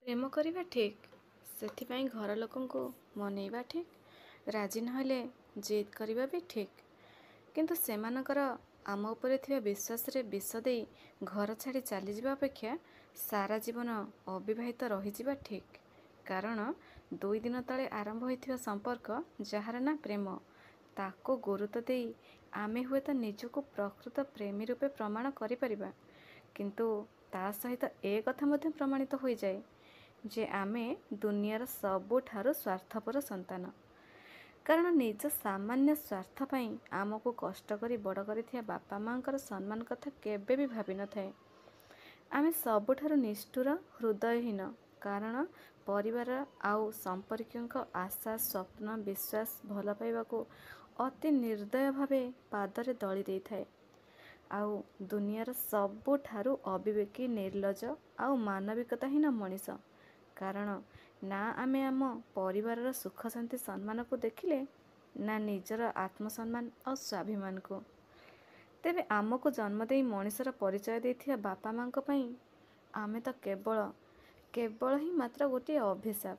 ପ୍ରେମ କରିବା ଠିକ୍, ସେଥିପାଇଁ ଘର ଲୋକଙ୍କୁ ମନେଇବା ଠିକ୍, ରାଜି ନହେଲେ ଜିଦ୍ କରିବା ବି ଠିକ୍। କିନ୍ତୁ ସେମାନଙ୍କର ଆମ ଉପରେ ଥିବା ବିଶ୍ୱାସରେ ବିଷ ଦେଇ ଘର ଛାଡ଼ି ଚାଲିଯିବା ଅପେକ୍ଷା ସାରା ଜୀବନ ଅବିବାହିତ ରହିଯିବା ଠିକ୍। କାରଣ 2 ଦିନ ତଳେ ଆରମ୍ଭ ହୋଇଥିବା ସମ୍ପର୍କ, ଯାହାର ନାଁ ପ୍ରେମ, ତାକୁ ଗୁରୁତ୍ୱ ଦେଇ ଆମେ ହୁଏତ ନିଜକୁ ପ୍ରକୃତ ପ୍ରେମୀ ରୂପେ ପ୍ରମାଣ କରିପାରିବା, କିନ୍ତୁ ତା ସହିତ ଏ କଥା ମଧ୍ୟ ପ୍ରମାଣିତ ହୋଇଯାଏ ଯେ ଆମେ ଦୁନିଆର ସବୁଠାରୁ ସ୍ୱାର୍ଥପର ସନ୍ତାନ। କାରଣ ନିଜ ସାମାନ୍ୟ ସ୍ୱାର୍ଥ ପାଇଁ ଆମକୁ କଷ୍ଟ କରି ବଡ଼ କରିଥିବା ବାପା ମାଆଙ୍କର ସମ୍ମାନ କଥା କେବେ ବି ଭାବିନଥାଏ। ଆମେ ସବୁଠାରୁ ନିଷ୍ଠୁର, ହୃଦୟହୀନ। କାରଣ ପରିବାର ଆଉ ସମ୍ପର୍କୀୟଙ୍କ ଆଶା, ସ୍ୱପ୍ନ, ବିଶ୍ୱାସ, ଭଲ ପାଇବାକୁ ଅତି ନିର୍ଦ୍ଦୟ ଭାବେ ପାଦରେ ଦଳି ଦେଇଥାଏ। ଆଉ ଦୁନିଆର ସବୁଠାରୁ ଅବିବେକୀ, ନିର୍ଲଜ୍ଜ ଆଉ ମାନବିକତାହୀନ ମଣିଷ। କାରଣ ନା ଆମେ ଆମ ପରିବାରର ସୁଖ, ଶାନ୍ତି, ସମ୍ମାନକୁ ଦେଖିଲେ, ନା ନିଜର ଆତ୍ମସମ୍ମାନ ଆଉ ସ୍ୱାଭିମାନକୁ। ତେବେ ଆମକୁ ଜନ୍ମ ଦେଇ ମଣିଷର ପରିଚୟ ଦେଇଥିବା ବାପା ମାଆଙ୍କ ପାଇଁ ଆମେ ତ କେବଳ କେବଳ ହିଁ ମାତ୍ର ଗୋଟିଏ ଅଭିଶାପ।